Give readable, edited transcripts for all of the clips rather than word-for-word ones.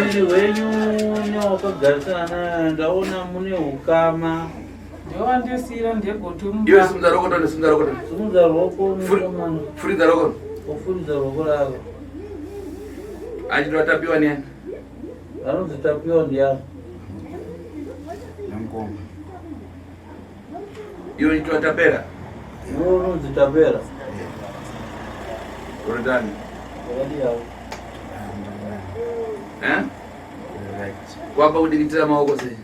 Pamuviri hwenyu newakagarisana naye ndaona mune ukama. Ndewandisiira ndegoto mumba. Iwe simudza roko tone simudza roko tone. Simudza roko mukomana. Furidza roko. Ofuridza roko rako. Achitwa tapiwa ndiani? Anonzi tapiwa ndiani? Namkoma. Iwe chitwa tapera. Iwe unonzi tapera. Uritani? Wakadii Eh? Kwapa kudikitira maoko sei?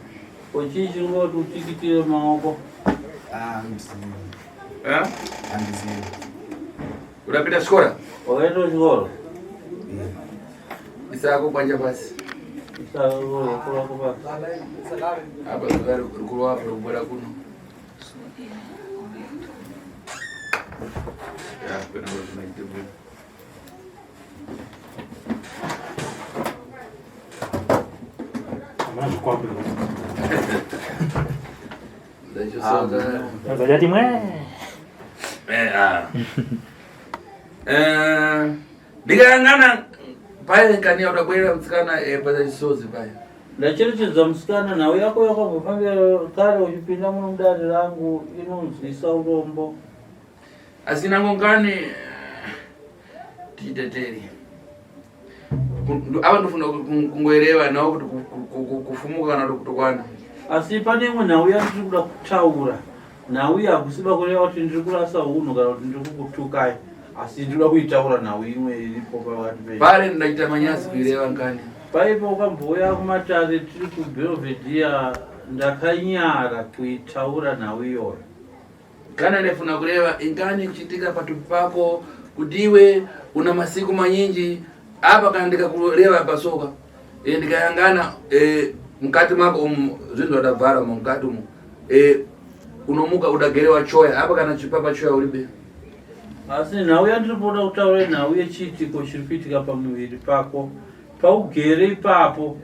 Ko chii chiri kuti utikitire maoko? Eh? Urapinda chikora? Wakaenda kuchikoro? Isako kwanja pasi. Isako roko pasi. Apa zuva rikuru apa rikubuda kuno. Ya, kwena kuna chitebwe. Hamuna zvikwambo. Ndachosoka. Zachati mwe. Eh, ah. Eh, ndikayangana paye kani utabwera mutsikana eh, pachachisozi paye. Ndacherechedza musikana nhau yako yakambofambira kare uchipinda muno mudare rangu inonzwisa urombo. Asi nango ngani titeteri. Ava ndofuna kungoereva nawo kuti kufumuka kana kuti kutokwana. Asi pane imwe nhau yandiri kuda kutaura. Nhau iyi hakusiba kureva kuti ndiri kurasa hunhu kana kuti ndiri kukutukai. Asi ndinoda kuitaura nhau imwe iripo pakati penyu. Pare ndaita manyasi kuireva ngani. Paipo ukambouya kumatare tiri kuBelvedere ndakanyara kuitaura nhau iyoyo. Kana ndifuna kureva ingani kuchitika patupi pako kuti iwe una masiku manyinji apa kana ndikakureva pasoka e, ndikayangana e, mukati mako umu zvinhu zvadabvara umu mukati umu e, unomuka udagerewa choya apa kana chipapa choya uribe. Asi nhau yandiri kuda kutaura inhau yechiitiko chiri kuitika pamuviri pako paugere ipapo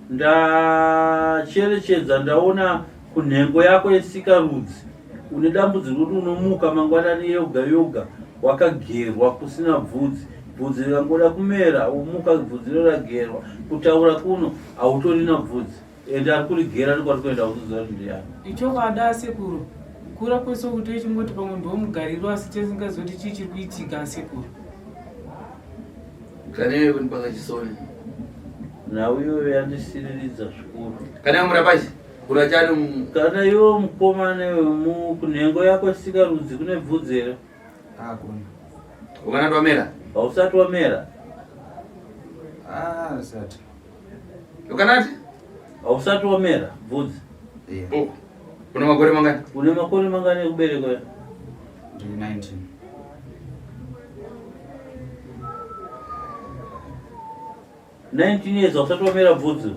ndacherechedza ndaona kunhengo yako yesikarudzi une dambudziko rekuti unomuka mangwanani yoga yoga wakagerwa kusina bvudzi bvudzi rikangoda kumera womuka bvudzi roragerwa kutaura kuno hautorina bvudzi ende ari kurigera nekwari kuenda hautoziva kuti ndiyani. Ichokwadi asekuru kura kwese uku tochingoti pamwe ndomugariro asi tisingazivi kuti chii chiri kuitika asekuru. Kana iwe kunipaka chisoni. Nhau iyoyo yandisiriridza zvikuru. Kana yamura pachi kuna chani Kana iwe mukomana iwe kunhengo yako sikarudzi kune bvudzi here? Hakuna. Ukana twamera? Hausati wamera? Ah, usati. Ukanati? Hausati wamera bvudzi? Yeah. Oh. Une makore mangani? Une makore mangani ekuberekwa? Ndiri 19. 19 years hausati wamera bvudzi? Yeah.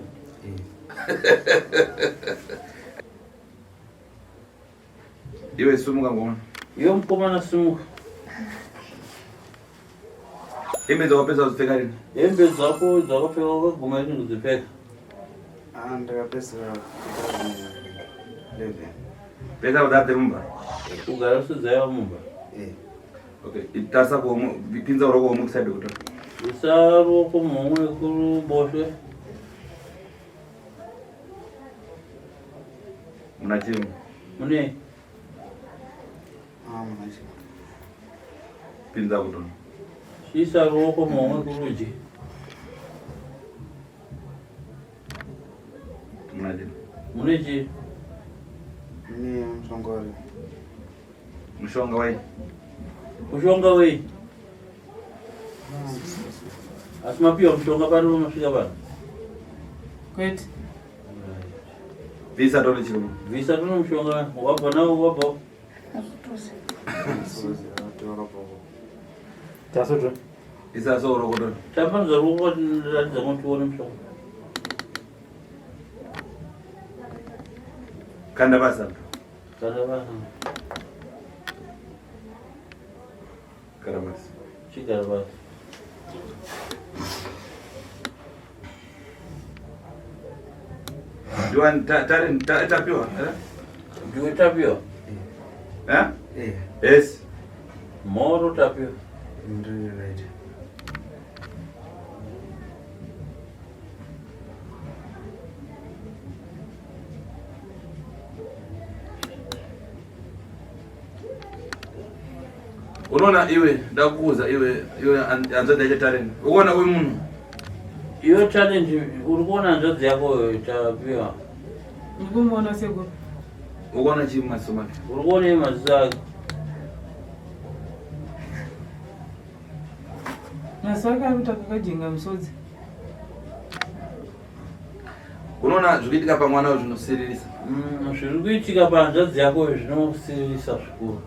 Iwe sumuka ngoma. Iwe mukomana sumuka. Hembe dzakapedza kudzipfeka rini? Hembe dzako dzakapfeka wakaguma rini kudzipfeka? Ah, ndakapedzera 2011. Pesa kudadze mumba? Kugara usedzaiva mumba? Eh. Okay, tarisa kuhomwe, pinza ruoko homwe kuside kuto. Isa ruoko muhomwe kuruboshwe. Muna chimwe. Mune? Ah, muna chimwe. Pinza kuto. Isa ruoko muhomwe kurudyi. Muna chimwe. Mune chii? Mune mushonga wei. Mushonga wei? Mushonga wei? Asi mapiwa mushonga pano masvika pano? Kwete. Bvisa tone chirungu. Bvisa tone mushonga wabva nawo wabva. Tasoto. Isa so ruoko tone. Tambanza ruoko ratidza kuti tione mushonga. Kanda basa. Kanda basa. Gara basi. Chigara basi. Ndiwa tari tapiwa, eh? Ndiwe tapiwa. Eh? Eh. Yes. Moro tapiwa. Ndiri right. Unoona iwe ndakukuudza iwe iwe hanzvadzi yacho Talent. Ukuona uyu munhu? Iwe Talent uri kuona hanzvadzi yako Tapiwa? Ndikumuona sekuru. Ukuona chii mumaziso make? Uri kuona maziso ake? Maziso ake ari kuita kakajenga misodzi. Unoona zviri kuitika pamwana uyu zvinosiririsa. Zviri kuitika pahanzvadzi yako zvinosiririsa zvikuru.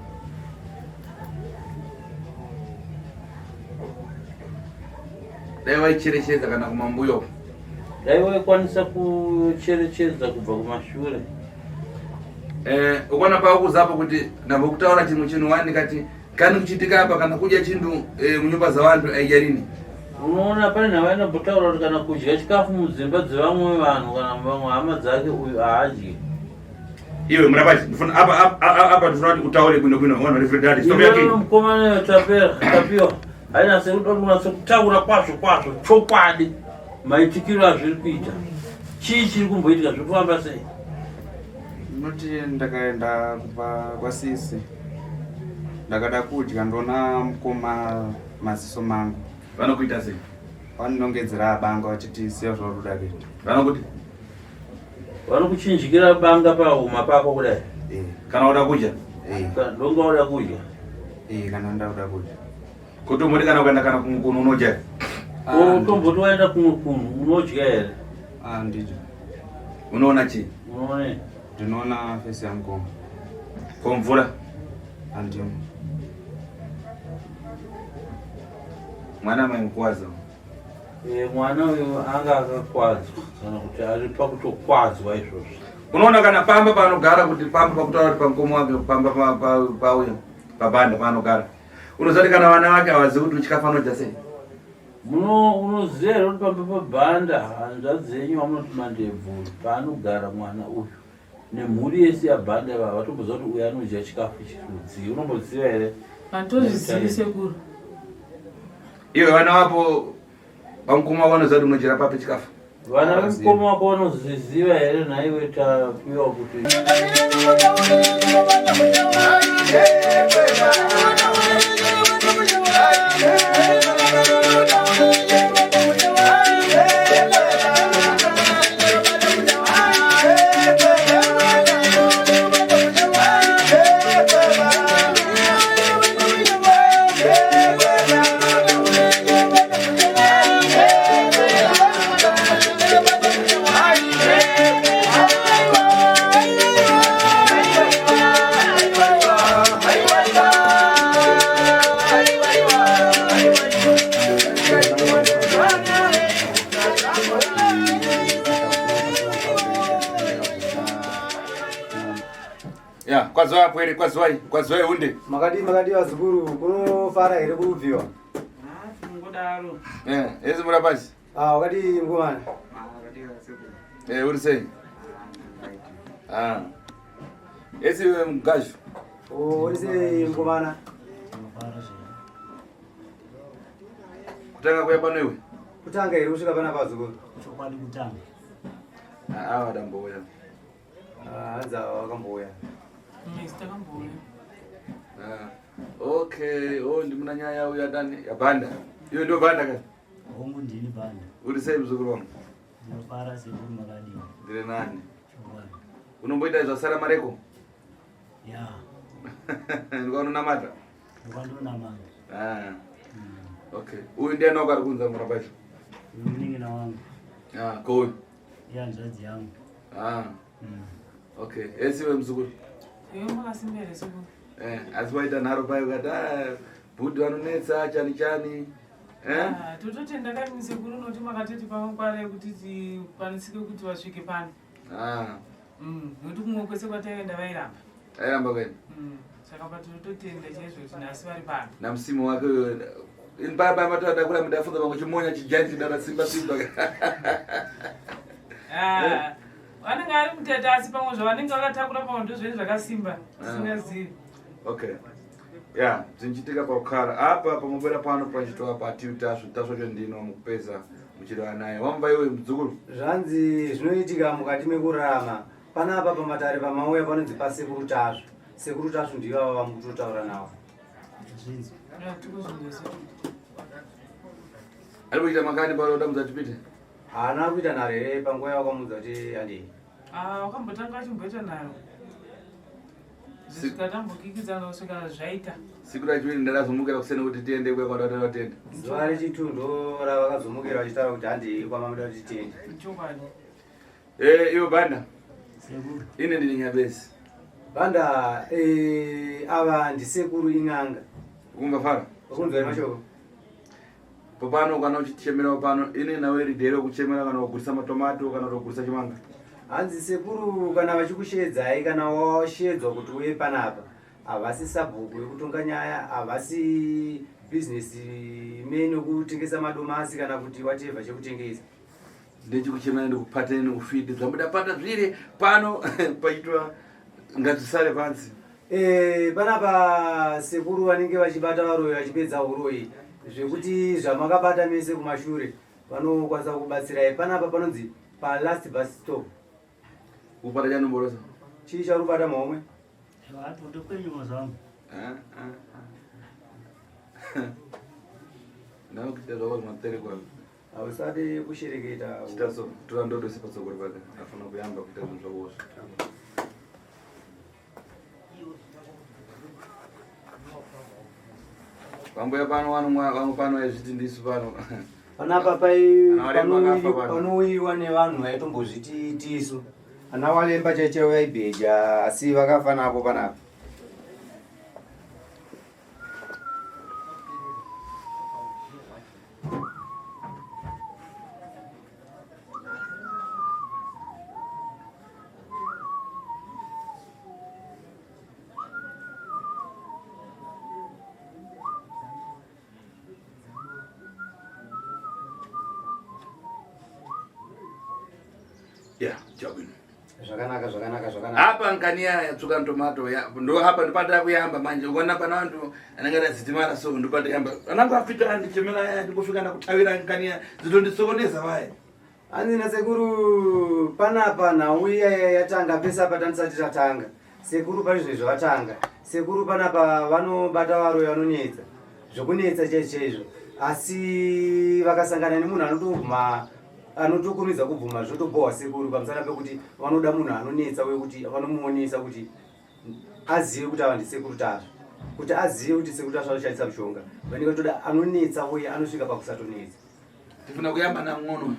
Dai waicherechedza kana kumambuya uko. Dai waikwanisa kucherechedza kubva kumashure. Eh, ukaona pakuzapo kuti ndambokutaura chimwe chinhu wani ndikati kani kuchitika apa kana kudya chinhu eh, munyumba dzavantu aidya rini unoona pane nhau yanombotaura kuti kana kudya chikafu mudzimba dzevamwe vanhu kana vamwe hama dzake uyu haadyi iwe murapachi ndifuna apa apa ndifuna kuti utaure bwino bwino ona reverend daddy stop yake mukomana tapera tapiwa haina sekuda kunatsa kutaura kwazvo kwazvo chokwadi maitikiro azviri kuita chii chiri kumboitika zviri kufamba sei Ndinoti ndakaenda kubva kwasisi ndakada kudya ndoona mukoma maziso mangu vanokuita sei vanonongedzera banga vachiti siya zvauri kuda kuita vanokuti vanokuchinjikira banga pahuma pako kudai eh. kana uda kudya eh. ndonga uda kudya eh, kana ndakuda kudya kuti umboti kana ukaenda kana kumwe kunhu unodya ah, utomboti waenda kumwe kunhu unodya here ah, ndidya unoona chii unoone ndinoona fesi yamukoma ko mvura andimo mwana mai mukwaza eh, mwana uyu anga akakwadzwa kana kuti ari pakutokwadzwa izvozvo unoona kana pamba paanogara kuti pamba pakutaura kuti pamukoma wake pamba pauya pabanda paanogara unoziva kuti kana vana vake havazivi kuti chikafu anodya sei Muno unoziva here kuti pamba pabhanda hanzvadzi yenyu vamunoti mandebvu paanogara mwana uyu nemhuri yese yabhanda ivava vatomboziva kuti uyu anodya chikafu chirudzii unomboziva here Handitozvizivi sekuru. Iwe vana vapo vamukoma vanoziva kuti unodyira papi chikafu Vana vemukoma wako vanozviziva here nhaiwe Tapiwa kuti Ya, kwaziwai apwere, kwaziwai, kwaziwai hunde. Makadii makadii vazukuru, kunofara here kurubviwa? Ah, tinongodaro. Eh, ezi murapazi. Ah, wakadii mkomana? Eh, uri sei? Ah. Ezi mugazhu. Oh, uri sei mkomana? Kutanga kuya pano iwe? Kutanga here kusvika pana vazukuru? Chokwadi kutanga. Ah, wadambouya. Ah, hanzi ava vakambouya. Yes, takambouya. Ah, okay, oh ndimuna nyaya uya dani yabanda. Iyo ndio banda ka. Hongu ndini banda. Uri sei mzukuru wangu? Ndinofara sekuru makadini. Ndiri nani. Chokwadi. Unomboita zvasara mareko? Ya. Ndiko unonamata? Ndiko ndinonamata. Ah. Okay. Uyu ndiye anoko ari kunza murapa icho. Munin'ina wangu. Ah, ko uyu? Ihanzvadzi yangu. Ah. Okay. Esi we mzukuru. Iwe makasimba here sekuru? Eh, asi waita nharo payo ukati ah, bhudhi vanonetsa chani chani. Eh? Ah, tototenda kani sekuru noti makatoti pamwe kuti tikwanisike kuti vasvike pano. Ah. Nokuti kumwe kwese kwataienda vairamba. Airamba kwene. Saka patototenda chaizvo kuti nhasi vari pano. Namusimu wake uyo ini paya paya matoda kura mudafunga pamwe chimonya chijani chidara simba simba. Ah, vanenge ari mutete asi pamwe zvavanenge vakatakura pamwe ndozveni zvakasimba tisingazivi. Okay. Ya, zvinchitika pakukara apa pamubera pano pachitova patiu tasvu tasvu cho ndino mukupedza muchireva naye. Wamva iwe mudzukuru? Zvanzi zvinoitika mukati mekurarama panapa pamatare pamauya panonzi pasekuru Tasvu. Sekuru Tasvu ndivo ava vamukutotaura navo. Zvinzwa. Ya, tikuzvinzwa sekuru. Ari kuita makani pano damudza tipite. Haana kuita nharo here panguva yawakamuudza kuti handei? Ah, wakambotanga achimboita nharo. Zvisvika tambokikidzana kusvika zvaita. Siku rachiviri ndakazomukira kuseni kuti tiende kuya kwatataura tiende. Zuva rechitu ndo ravakazomukira vachitaura kuti handei kwamamuda kuti tiende. Chokwadi. Eh, iwe banda. Sekuru. Ine ndini Nyabesi. Banda, eh, ava ndisekuru in'anga. Ukumva fara? Ukunzwa here mashoko? Popano kana uchichemera pano ine nawe ridhere kuchemera kana kugurisa matomato kana kugurisa chimanga. Hanzi sekuru kana vachikushedzai kana washedzwa kuti uye panapa havasi sabhuku yekutonga nyaya havasi business man wekutengesa madomasi kana kuti whatever chekutengesa. Ndechikuchemera ndikupateni nekufiti zvamuda pata zviri pano paitwa ngazvisare pansi. Eh, panapa sekuru vanenge vachibata varoyi vachipedza uroyi zvekuti zvamakabata mese kumashure vanokwanisa kubatsirai panapa panonzi palast bus stop. Kupata chanomborosa. Chii chauri kubata mahomwe? Ndokwenyu mazangu. Ndakuita zvako zvimaterekwa. Hausati kushereketa. Chita so, tora ndodo sepatsogoro pake. Afana kuyamba kuita zvinhu zvako zvo. Vambuya pano vanomwa vamwe pano vaizviti ndisu pano. Panapa pai Ana Walemba akafa pano. panouyiwa nevanhu vaitombozviti tisu. Ana Walemba chaichaivo vaibheja asi vakafa napo panapa. Yeah, chabwino. Zvakanaka zvakanaka zvakanaka. Apa nkani ya yatsuka tomato ya ndo apa ndopata kuyamba manje ukaona pana vantu anenge akazitimara so ndopata yamba. Anangu afita andichemera ya ndikufika ndakutawira nkani ya zitonditsokoneza vaye. Hanzi nasekuru panapa nhau iya yatanga pese apa tanisati tatanga. Sekuru pari zvinhu zvavatanga. Sekuru panapa vanobata varoyi vanonetsa. Zvokunetsa chaizvo chaizvo. Asi vakasangana nemunhu anotobvuma anotokurumidza kubvuma zvotobhohwa sekuru pamusana pekuti vanoda munhu anonetsa uye kuti vanomuonesa kuti azive kuti ava ndisekuru Tasvu. Kuti azive kuti sekuru Tasvu anoshandisa mushonga. Vanenge vatoda anonetsa uye anosvika pakusatonetsa. Tifuna kuyamba namng'ono.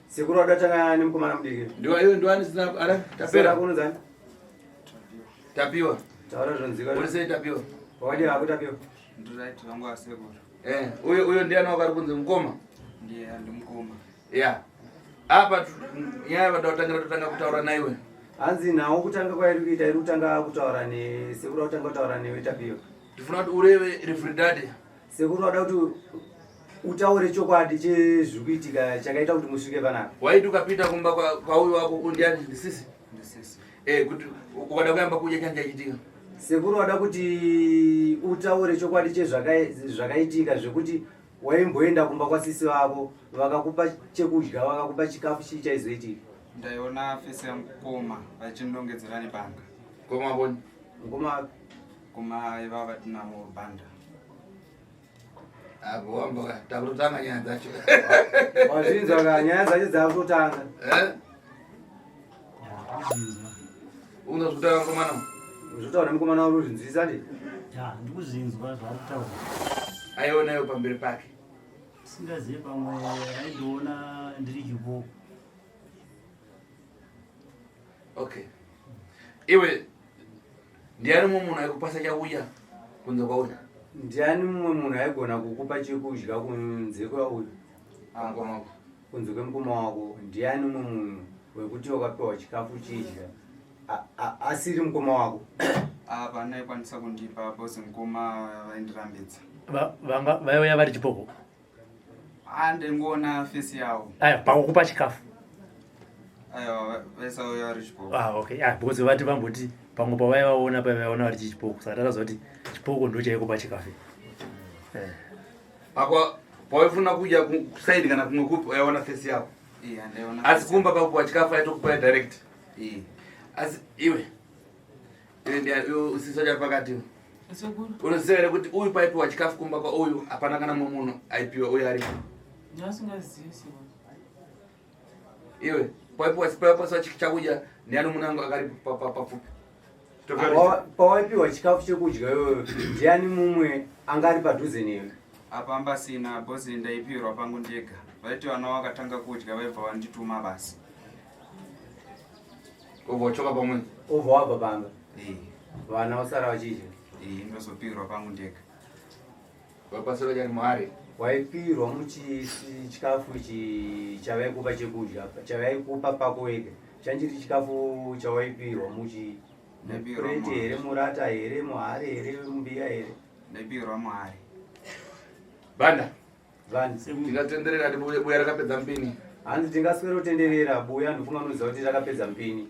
Sekuru vadatanga nemukomana mudiki. Ndiwa iwe ndiwani zina ara tapera. Kunonzani? Tapiwa. Taura zvonzika. Uri sei Tapiwa? Wakadii hako Tapiwa? Ndiright vangu asekuru. Eh, uyo uyo ndiani wakari kunzi mukoma? Ndiye ndimukoma. Yeah. Apa nyaya vadakutangira totanga kutaura naiwe. Hanzi nawo kutanga kwairi kuita iri kutanga kutaura ne sekuru kutanga kutaura newe Tapiwa. Tifuna kuti ureve refridade. Sekuru vada kuti utaure chokwadi chezviri kuitika chakaita kuti musvike panapa. Waiti ukapinda kumba kwauyu wako ndiani ndisisi? Ndisisi. Eh, kuti ukada kuyamba kudya chani chaichitika. Sekuru vada kuti utaure chokwadi chezvakaitika zvekuti waimboenda kumba kwasisi vako vakakupa chekudya vakakupa chikafu chii chaizoitika. Ndaiona fesi yamukoma vachindongedzera nebanga. Mukoma boni. Mukoma Mukoma ivava tinavo banda. Apo wamba takutotanga nyaya dzacho. Wazvinzwa ka nyaya dzacho dzakutotanga. Eh? Unozvitaura mukomana? Uzvitaura mukomana uri kuzvinzwisisa ndi? Ya, ndikuzvinzwa zvaari kutaura. Aionayo pamberi pake. Singazive pamwe aindiona ndiri chipoko. Okay. Iwe ndiani mumwe munhu aikupasa chakudya kunze kwauya? Ndiani mumwe munhu aigona kukupa chekudya kunze kwauyu? Mukoma wako. Kunze kwemukoma wako ndiani mumwe munhu wekuti wakapiwa chikafu chidya asiri mukoma wako? Apa anaikwanisa kundipa because mukoma vaindirambidza. Vanga vaiuya vari chipoko? Ndingoona face yavo. Aya, pakukupa chikafu. Aiwa, vaisauya vari chipoko. Ah, okay. Ah, because vati vamboti pamwe pavaivaona pavaiona vari chipoko. Saka takaziva kuti chipoko ndo chaikupa chikafu. Eh. Pakwa pawaifuna kudya kuside kana kumwe kupi waiona face yavo. Iya, ndaiona. Asi kumba pakupiwa chikafu aitokupa direct. Iya. Asi iwe. Iwe ndiye iwe usisa cha pakati. Sekuru. Unoziva here kuti uyu paipiwa chikafu kumba kwauyu hapana kana mumwe munhu aipiwa uyu aripo? Ndasingazivi sekuru. Iwe paipiwa paipiwa chakudya ndiani munango akari papfupi? Pawaipiwa chikafu chekudya iwewe ndiani mumwe anga ari padhuze newe? Apa ambasina bhozi ndaipirwa pangu ndega. Vaiti vana vakatanga kudya vaibva vandituma basi. Obva wachoka pamwe. Obva wabva pamba. Eh. Vana vasara vachidya. Eh, ndozopirwa pangu ndega. Vapasira chari muhari. Waipirwa muchikafu ichi chavaikupa chekudya chavaikupa pako wega chanchiri chikafu chawaipirwa muchi Ndaipirwa mupureti muhari. here murata here muhari here mumbiya here Ndaipirwa muhari. Banda. Banda. Tingatenderera tibuye buya rakapedza mpini. Hanzi tingaswera kutenderera buya ndofunga unoziva kuti rakapedza mpini.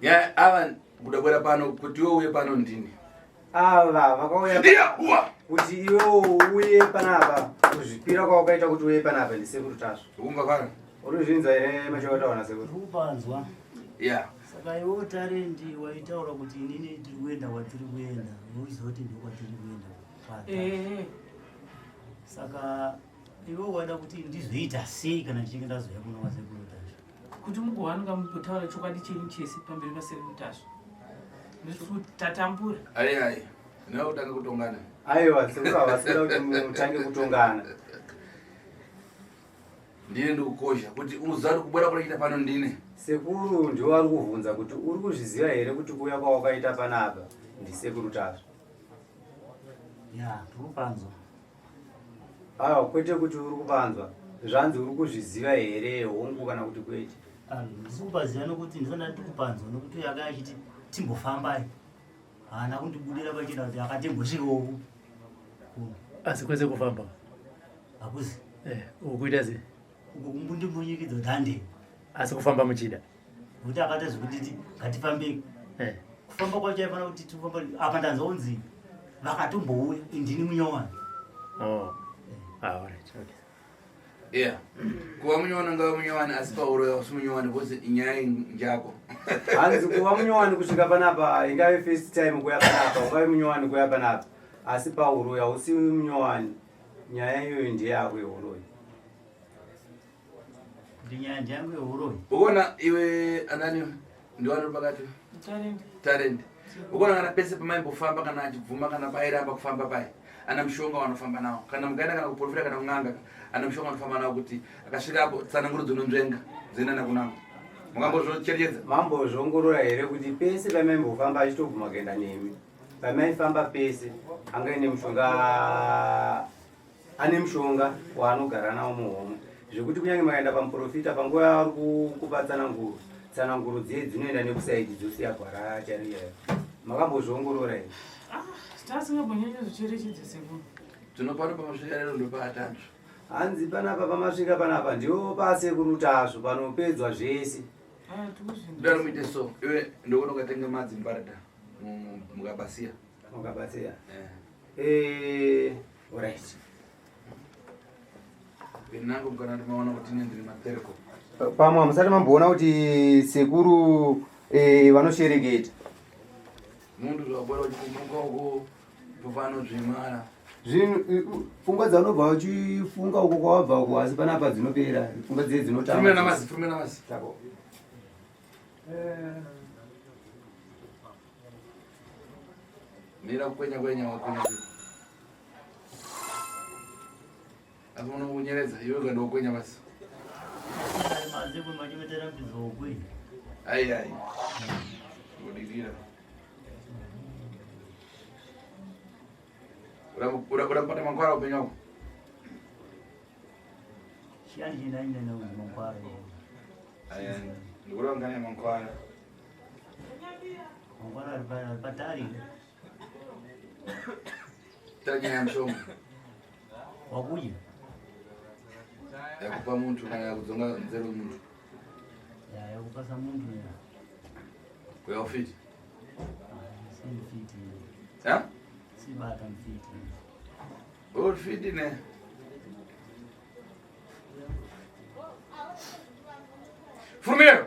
Ya ava kuda kuera pano kuti iwe uye pano ndini. Ava vakauya Ndiya uwa. kuti iwe uye panapa kuzvipira kwawakaita kuti uye panapa ndisekuru Tasvu. Ukumva kwana? Uri kuzvinzwa here machokataona sekuru? Ndikupanzwa. Yeah. Saka iwe Tarendi waitaura kuti inini tiri kuenda kwatiri kuenda, uchiziva kuti ndokwatiri kuenda. Eh. Saka iwe waida kuti ndizoita sei kana ndichinge ndazouya kuno kwasekuru Tasvu? Kuti mugowanika mugotaura chokwadi chenyu chese pamberi pasekuru Tasvu. Nekuti tatambura. Ai ai. Nawe kutanga kutongana. Aiwa sekuru havasida kuti mutange kutongana. Ndine ndikukosha kuti uziva kuti kubuda kunoita pano ndine. Sekuru ndiwo vari kuvhunza kuti uri kuzviziva here kuti kuuya kwawakaita panapa ndisekuru Tasvu. Ya, ndikupanzwa. Aiwa kwete kuti uri kupanzwa. Zvanzi uri kuzviziva here hongu kana kuti kwete. Ah, ndisi kupaziva nokuti ndisana ndikupanzwa nokuti uyo akanga achiti timbofambai. Haana kundibudira pachena kuti akatimbosvika uku. Asi kwese kufamba. Hakuzi. Eh, ukuita sei? Uku kumbundimbunyikidza kuti handei. Asi kufamba muchida. Nokuti akaita zvekutiti ngatifambei. Eh. Kufamba kwacho aifanira kuti tifamba apa ndanzwa kunzi vakatombouya indini munyowani. Oh. Ah, all right. Okay. Yeah. Kuva munyowani ngava munyowani asi pauro yausi munyowani because inyaya njako. Hanzi kuva munyowani kusvika panapa ingave first time kuya panapa ungave munyowani kuya panapa asi pauro hausi munyowani nyaya iyoyo ndeyako yehuroyi. Kuti nyaya ndeyangu yehuroyi. Ukaona iwe anani ndiwani pakati? Talent. Talent. Ukaona kana pese pamaimbofamba kana achibvuma kana pairamba kufamba pai ana mushonga wanofamba nawo kana mukaenda kana kuprofita kana kun'anga ana mushonga wanofamba nawo kuti akasvika apo tsananguro dzinonzvenga dzoenda kun'anga mukambozvocherechedza Mambozviongorora here kuti pese pamaimbofamba achitobvuma kuenda nemi pamaifamba pese anga ine mushonga ane mushonga waanogara nawo muhomwe zvekuti kunyange makaenda pamuprofita panguva yaari kukupa tsananguro tsananguro dziye dzinoenda nekusaidi dzosiya gwara chairo chairo makambozviongorora here? Tasingambonyanyo zvicherechedza sekuru. Tinopano pamasvika lero ndopaatanzva. Hanzi panapa pamasvika panapa ndiwo pasekuru Tasvu panopedzwa zvese. Ah, tikuzvinzwa. Ndari muite so iwe ndokuona ukatenga madzi mubarada mukabasiya. Mukabasiya. Eh. Eh, alright. Pinango mukana ndimaona kuti ine ndiri matereko. Pamwe hamusati mamboona kuti sekuru eh, vanoshereketa. Muntu zvabora uchikumbuka uko pavanodzvimara. Zvinhu pfungwa dzaunobva uchifunga uko kwawabva uko asi panapa dzinopera pfungwa dziye dzinotanga. Fumira namazi, fumira namazi. Tako. Mira kukwenya kwenya wakwenya. Asi unokunyeredza iwe ukaenda kukwenya basi. Mazeko machivetera mbidzo wokwenya. Ai ai. Kudirira. Ura mankwara upenyu wako. Chiyani chindainda nakuzi mankwara. Ai ai. Ndikura ngani mankwara. Mankwara ari patari. Tanya ya mshonga. Wakudya. Yakupa muntu kana yakudzonga nzero muntu. Ya yakupasa muntu ya. Kuya ufiti. Si mfiti. Ha? Sibata mfiti. Ufiti ne. Fumiro.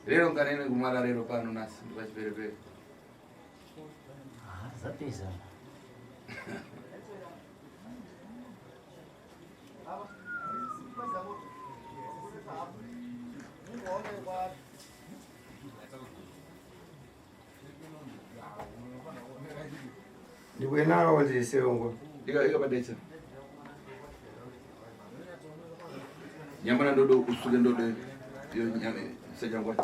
Rero nganene kumara rero pano nasi ndipachiperepere. Ah, zapeza. Ndikuenawo ndiseongo. Ika ika padecha. Nyambana ndodo usuke ndodo yo nyame sejangwa.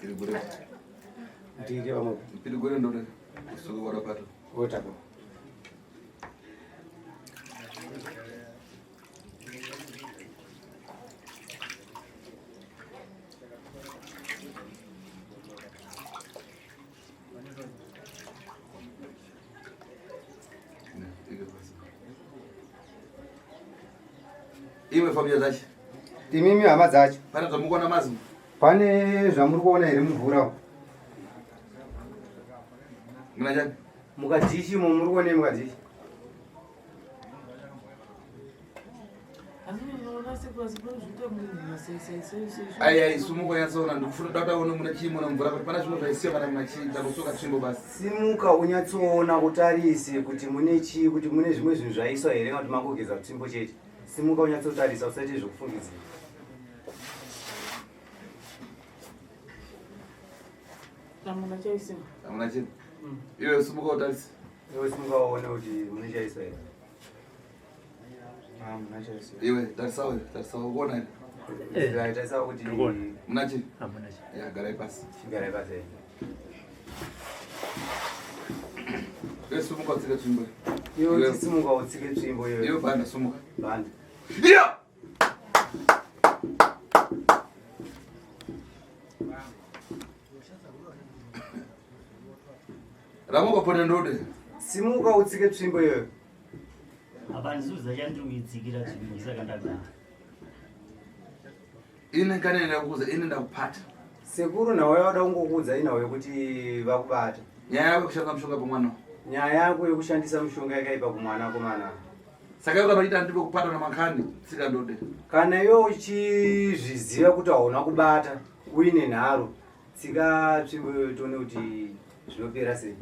Piligure. Ndiri vamwe. Piligure ndodo usuke warapato. Otako. Iwe familia dzacho. Imimi hama dzacho. Pane zvamukuona mazi? Pane zvamuri kuona here mumvura umu? Muna chani? Mukadhishi imo muri kuonei mukadhishi? Asi unoona sekuru asi panozviita munhu sei. Ai ai sumuka yatsoona ndikufuna data uone muna chii muna mvura kuti pana zvimwe zvaisiya kana muna chii ndakusuka tsvimbo basi. Simuka unyatsoona utarise kuti mune chii kuti mune zvimwe zvinhu zvaiswa here kana kuti mangogeza tsvimbo chete. Simuka unyatsotarisa usaite zvekufungidzira. Hamuna chaisiwa. Hamuna chii? Iwe sumuka utarise. Iwe simuka uone kuti mune chaiswa here. Iwe tarisawo tarisawo kuona here? Eh, tarisawo kuti muna chii? Hamuna chii. Ya garai pasi. Chigarai pasi. Iwe sumuka utsike tsvimbo. Iwe simuka utsike tsvimbo iwe. Iwe banda sumuka. Banda. Iya! Ramuka pone ndode. Simuka utsike tsvimbo iyoyo. Apa ndizuza chandiri kuidzikira tsvimbo saka ndagara. Ine kana ndakuuza ine ndakupata. Sekuru nawe vada kungokuudza inawe kuti vakubata. Nyaya yako yekushandisa mushonga pamwana. Nyaya yako yekushandisa mushonga yakaipa kumwana komana. Saka iwe kana uchiita ndipo kupata namakani tsika ndode. Kana iwe uchizviziva kuti hauna kubata uine nharo tsika tsvimbo iyoyo tione kuti zvinopera sei.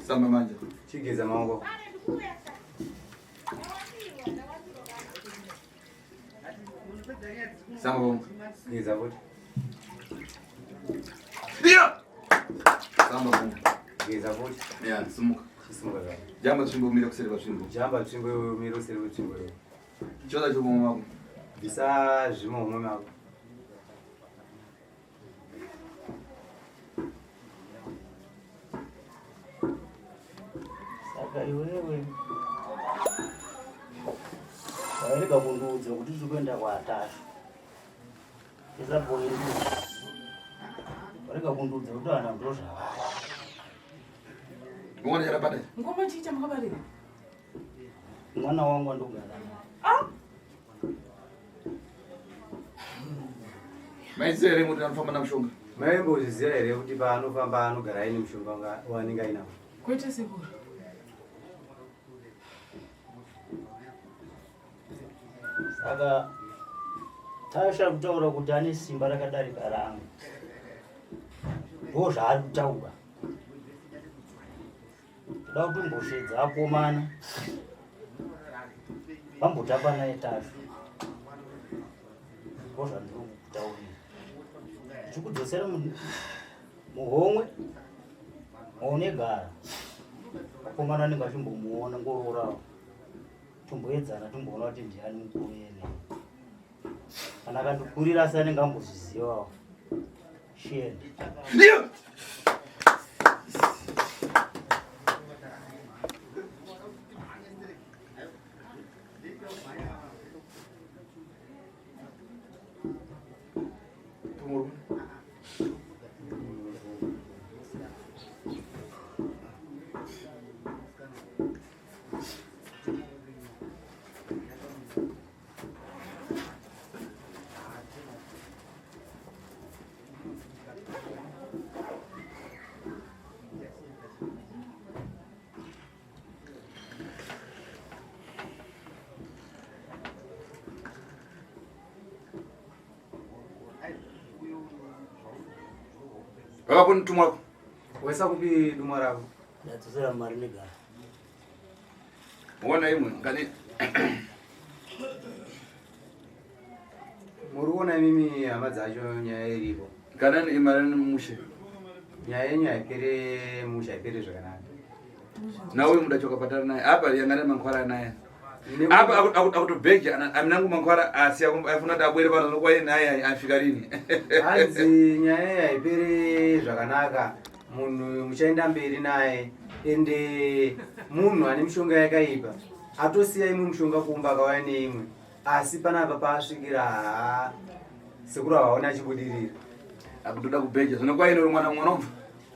Samba manje. Chigeza maoko. Samba bongo. Geza futi. Iya! Samba bongo. Geza futi. Ya, sumuka. Chisimuka zvako. Jamba tsvimbo umire kuseri kwatsvimbo. Jamba tsvimbo iyoyo umire kuseri kwetsvimbo iyoyo. Chiona chomuhomwe mako. Bvisa zvimuhomwe mako. Saka iwewe wairega kundiudza kuti tiri kuenda kwaTashu. Isabhoyi warega kundiudza kuti vana ndo zvavari. Mwana charabata. Ngoma chii chamakabarira? Mwana wangu andogara naye. Ah! Maiziva here kuti anofamba namushonga? Maimbozviziva here kuti paanofamba anogara aine mushonga waanenge ainawo? Kwete sekuru. Saka Tasha kutaura kuti ane simba rakadarika rangu. Ndo zvaari kutaura. Toda kutomboshedza akomana. Vambotamba naye Tasha. Ndo zvandiri kutaurira. Ndichikudzosera muhomwe maunegara. Akomana anenge achimbomuona ngororawo. Tomboedzana tomboona kuti ndiani mukuru ene. Kana akandikurira asi anenge ambozvizivawo. Shende. Ndiyo! Vakaponi tumwa rako. Waisa kupi dumwa rako? Ndadzosera mari negara. Muona imwe ngani Muri kuona imimi hama dzacho nyaya iripo. Kana ni imari ni mushe. Nyaya yenyu haipere mushe haipere zvakanaka. Na uyu mudachoka patana naye apa yangana mankwara naye. Apa akutobheja aminangu mankwara asi afuna kuti abwere pano kwaye naye afika rini. Hanzi nyaya iyi haipere zvakanaka. Munhu muchaenda mberi naye ende munhu ane mishonga yakaipa atosiya imwe mishonga kumba akauya neimwe asi panapa paasvikira haa sekuru havaoni achibudirira. Akutoda kubheja zvino kwaine uri mwana mwana ubva.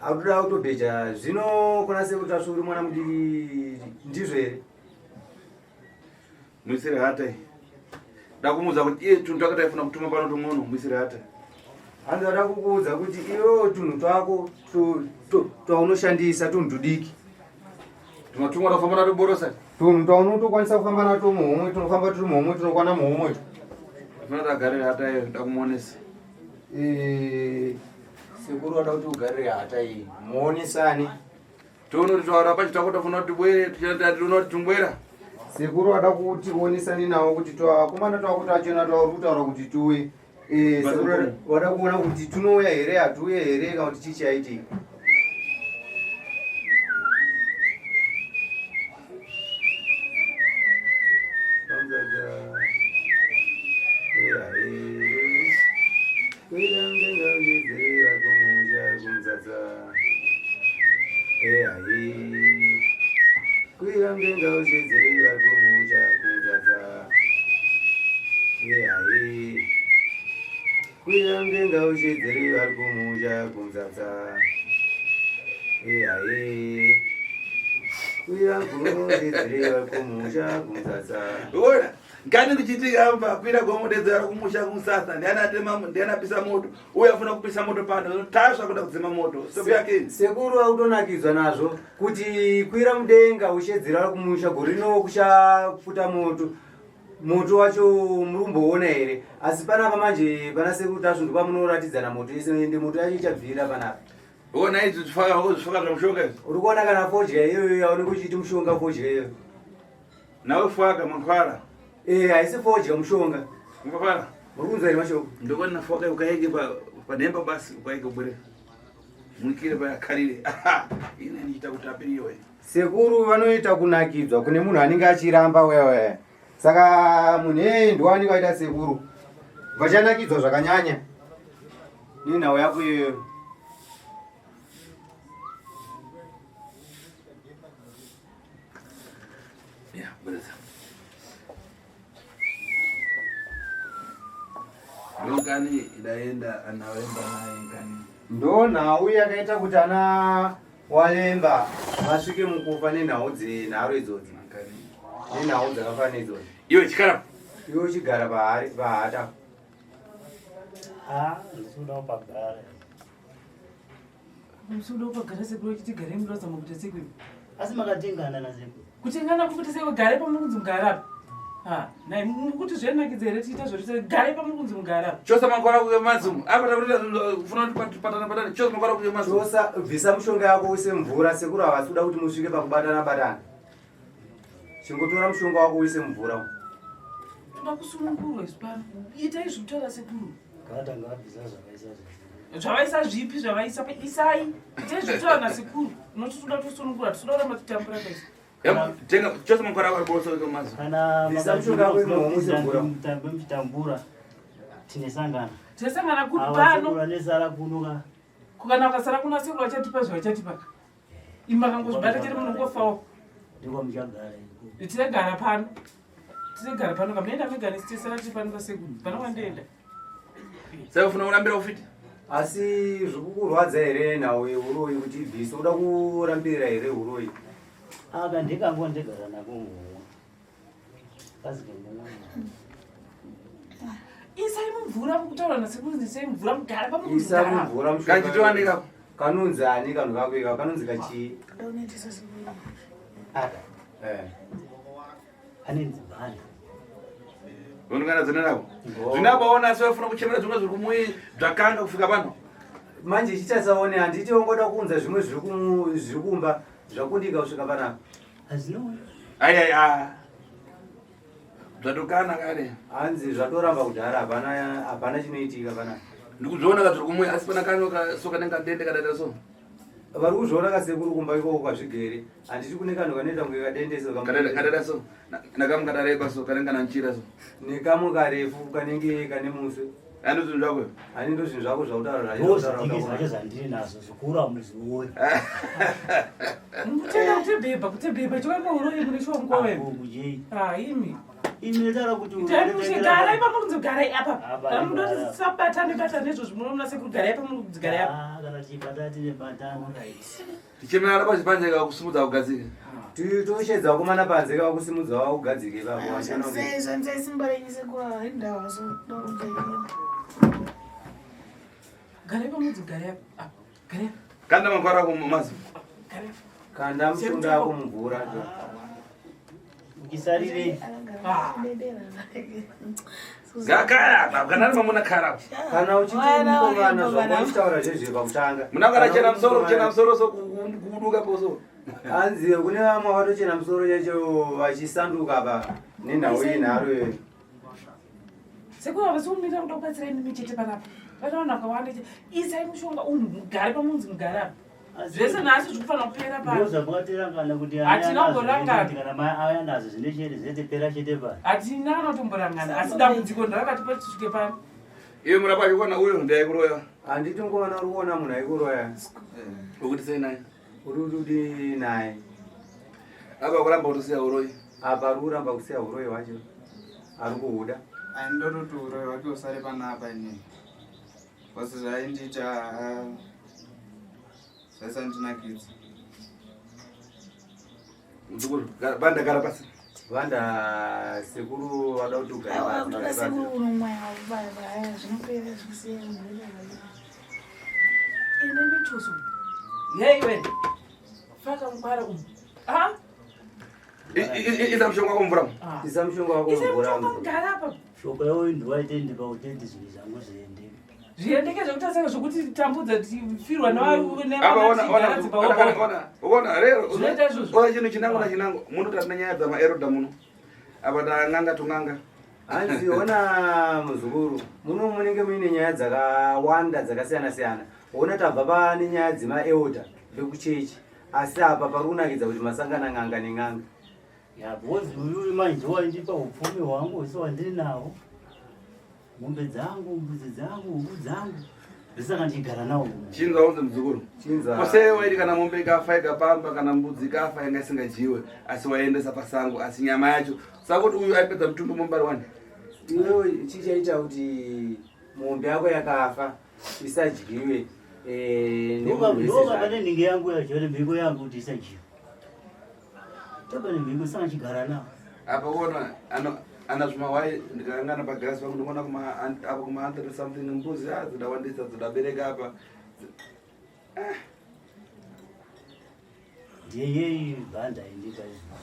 Akutoda kutobheja zvino kuna sekuru Tasvu uri mwana mudiki ndizvo here? Muisire hata iyi. Ndakumuudza kuti iye tunhu twake taifuna kutuma pano tung'ono muisire hata. Hanzi vada kukuudza kuti iwewo tunhu twako twaunoshandisa tunhu tudiki. Tumatumwa twafamba nato borosa. Tunhu twaunotokwanisa kufamba nato muhomwe tunofamba turi muhomwe tunokwana muhomwe. Ndafuna kuti agarire hata iyo ndakumuonesa. Eh, sekuru vada kuti ugarire hata iyi muonesane. Tono titaura pacho tako tafuna kuti tibwere tichati kuti tungwera. Sekuru vada kuti uonesane navo kuti twakomana twako twachona twauri kutaura kuti tuwe. Eh, sekuru vada kuona kuti tunouya here hatuuye here kana kuti chii chaitika. Ona, ngani kuchitika apa kwira gomo dedzera kumusha kumusasa ndiani atema ndiani apisa moto uye afuna kupisa moto pano tasva kuda kudzima moto seku yake Sekuru akutonakidzwa nazvo kuti kwira mudenga ushedzera kumusha gore rino kuchapfuta moto moto wacho muri kumboona here asi panapa manje pana sekuru Tasvu ndopamunoratidzana moto yese ende moto yacho ichabvira panapa. Ona idzi zvifaka zvifaka zvamushonga izvi. Uri kuona kana fodya iyoyo yaunenge uchiiti mushonga fodya iyoyo. Nawe faka mankwara. Eh, haisi fodya mushonga. Mupapara. Muri kunzwa here mashoko? Ndokona foka ukaege pa panemba basi ukaege ubwere. Mwikire pa yakarire. Ine ndichita kuti apiriwe. Sekuru vanoita kunakidzwa kune munhu anenge achiramba wewe. Saka munhu iyeye ndiwo anenge aita sekuru. Vachanakidzwa zvakanyanya. Nenhau yako iyoyo. Yeah, bwereza. Ndokani idaenda analemba naye kani. Ndo nhau yakaita kuti ana Walemba vasvike mukufa nenhau dzenharo idzodzi. Nenhau dzakafanana idzodzi. Iwe chikara. Iwe uchigara pahari pahata. Ah, ndikuda kupagara. Musuda kupagara sekuru uchiti garai munoda kuita sekuru. Asi makatengana na sekuru. Kutengana kukuti sekuru garai pamuri kunzi mugara apa. Ha, nai mukuti zvenakidza here tiita zvoti garai pamuri kunzi mugara apa. Chose mangwana kuye mazimu. Apa takuita kufuna kuti patana patana. Chose mangwana kuye mazimu. Chosa bvisa mushonga yako uise mvura sekuru havasi kuda kuti musvike pakubatana batana. Chingotora mushonga wako uise mvura. Toda kusunungurwa isu pano. Itai zvekutaura sekuru. Ngavatanga vabvisa zvavaisa zvese. Zvavaisa zvipi zvavaisa pa isai. Itai zvekutaura nasekuru. Unoti toda kusunungura tinoda kuramba tichitambura kaisi. Tenga chose mangwana ako bose kuye mazimu. Kana Bvisa mushonga wako imomo uise mvura. mutambe muchitambura tinesangana. Tinesangana kupi Ava pano? sekuru vanesara kuno ka. Kana vakasara kuna sekuru vachatipa zvavachatipa. Imi makangozvibata chete munongofawo. Ndiko muchagara iko. Tinegara pano. Tinegara pano kamunoenda mega nesu tesara tiri pano pasekuru. Pano kwandienda. Saka ufuna kurambira ufiti? Asi zvikukurwadza here nhau yehuroyi kuti ibvise uda kurambirira here huroyi? Aka ndekangu ndegara nako muhomwe. Kazi kemumwe. Isai mumvura mukutaura nasekuru isai mumvura mugara pamuri Isa kugara. mumvura mushonga. Kachitowanika. Kanonzi ani kanhu kako ika kanonzi kachii? Aka Eh. anenzi bhani. Unongana dzina rako. Zvinabaona asi vafuna kuchemera zvimwe zviri kumui zvakanga kufika pano. Manje chitasaone handiti wangoda kuunza zvimwe zviri kumba zvakundika kusvika panapa. Hazvinouya. Ai ai a. Zvatokana kare. Hanzi zvatoramba kudhara hapana hapana chinoitika panapa. Ndikuzviona ka zviri kumuya asi pana kano ka so kanenge kadende kadaita so. Vari kuzviona kasekuru kumba ikoko kwazvigere. Handiti kune kanhu kanoita kunge kadende so Kadaita kadaita so. Nakamwe kadareba so kanenge kana nchira so. Nekamwe karefu kanenge kane muswe. Ani zvinhu zvako? Ani ndo zvinhu zvako zvautaura zvacho. Ndozvidiki zvacho zvandiri nazvo zvikuru amuzvioni. Mutenda kutebhebha kutebhebha chiva muuroi mune shuwa mukova imi. Kujei. Ah imi. Imi ndara kuti Itai mushe garai pa muri garai apa. Apa, Kana munoti sabatane batane izvozvo munoona sekuru garai apa muri garai apa. Ah, kana tichibata tine batana. Tichemera pachipanje kakusimudza kugadzika. Toshedza vakomana panze kakusimudza vakugadzike ipapo. Shandisai shandisai simba renyu sekuru harindawa so Garai pa muri garai apa. Ah, Garai apa. Kanda makwara ako mumazi. Garai apa. Kanda mushonga yako mumvura. Uchisarirei? Gakaya apa kana ari mamuna kara. Kana uchiti mukomana zvako uchitaura zvezve pakutanga. Muna kana chena musoro kuchena musoro so kuduka poso. Hanzi kune vamwe vatochena musoro chacho vachisanduka pa nenhau iyi nharo iyoyo. Sekuru havasi kumira kuda kubatsira imi chete panapa. Vana vanhu vakawanda chete. Isai mushonga umu mugare pamunzi mugare apa. Zvese nhasi zviri kufanira kupera pano. Ndozvamukatirangana kuti Hatina kumborangana. kana mai auya nazvo zvine chete zvete pera chete pa. Hatina kana kutomborangana asi dambudziko ndarakati patisvike pano. Iwe murapa achikuona uyo ndiye kuroya. Handiti mukomana uri kuona munhu aikuroya. Ukuti sei naye? Uri kuti naye. Apa kuramba kusiya uroyi. Apa ari kuramba kusiya uroyi hwacho. Ari kuhuda. Andototi uroyi hwake usare panapa inini. Basi zvaindiita zvaisandinakidza. Muzukuru, banda gara pasi. Vanda sekuru vada kuti ugare Aiwa pasi. kutoda Gare pasi. sekuru unomwaya ubaya zvinopera zvisiya Ine mituso. Yei we. Faka mukwara umu. Ah? Isa mushonga wako mvura. Ah. Isa mushonga wako Isai mumvura. mushonga mugare apa. Shoko yavo ndiwaite ndipa kutendi zvinhu zvangu zviende. Zviendeke zvekutasaka zvokuti tambudza tifirwa Apa ona ona ona ona ona rero. Zvinoita izvozvo. Ona chinhu chinango na chinango. Muno tatina nyaya dzama eroda muno. Apa tanganga tunganga. Hanzi ona muzukuru, muno munenge muine nyaya dzakawanda dzakasiyana siyana. Ona tabva pane nyaya dzemaelder vekuchechi. Asi apa pari kunakidza kuti masangana n'anga nen'anga. Ya because uyu manje waindipa upfumi hwangu hwese wandinawo. Mombe dzangu, mbudzi dzangu, huku dzangu. Ndisaka ndichigara nawo. Chinza unze muzukuru. Chinza. Kose waiti kana mombe ikafa ikapamba kana mbudzi ikafa yanga isingadyiwe asi waiendesa pasango asi nyama yacho saka kuti uyu aipedza mutumbi mombe ari wani. Iwewe chichaita kuti mombe yako yakafa isadyiwe eh, nemunhu wese Ndoka zvake. pane nhingi yangu yacho nemhiko yangu kuti isadyiwe. Topa nemhiko saka ndichigara nawo. Apa kuona ano ana zvimahwai ndikangana pagasi pangu ndikuona kuma apo kuma 100 something mbuzi ah dzidawandisa dzidabereka apa. Ndiye yeyi bhanda indipa izvozvo.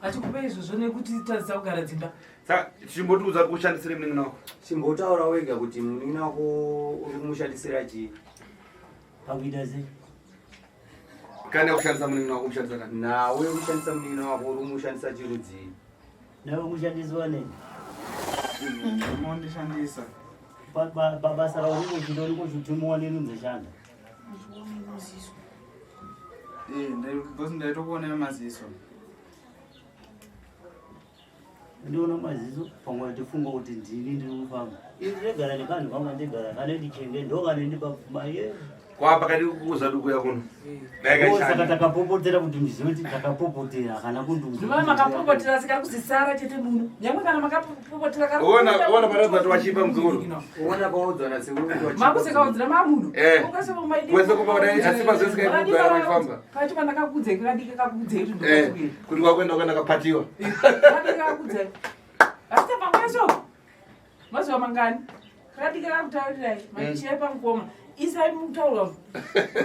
Achikupa izvozvo nekuti tadzisa kugara dzimba. Saka chimbotiudza kuti kushandisire munin'ina wako. Chimbotaura wega kuti munin'ina wako uri kumushandisira chii. Pakuita sei? Kana kushandisa munin'ina wako kushandisa kani. Nawe kushandisa munin'ina wako uri kumushandisa chirudzii. Nawe kushandiswa nei? Unondishandisa. Pabasa raunenge uchiita unenge uchitumiwa nenunzoshanda. Eh, because ndaitokuona nemaziso. Ndiona maziso pamwe tifunga kuti ndini ndiri kufamba. Ini ndinogara nekanhu kangu kandigara kanondichenge ndokanondipa pfuma ye. Kwapa kadi kukuza duku yakuno. Dai Oh, Saka kashanda. takapopotera kuti ndizive kuti takapopotera kana kundiudza. Ndinoona makapopotera sikari kuzisara chete muno. Nyangwe kana makapopotera kari. Ona ona paradza kuti wachipa muzukuru. Ona paudzwa nasekuru kuti wachipa. Makusekaudzira mamuno. Eh. Ukase maidi. Kwese kupa kudai asi pazvese kaikugara vachifamba. Pacho pandakakudzai kakadiki kakudzai kuti Eh, ndokatuye. kuti kwakuenda kuenda kapatiwa. Kakadiki kakudzai. Asi tabva kwacho. Mazuva mangani? Kakadiki kakutaurirai. Machiya pamukoma. Isai mutaura.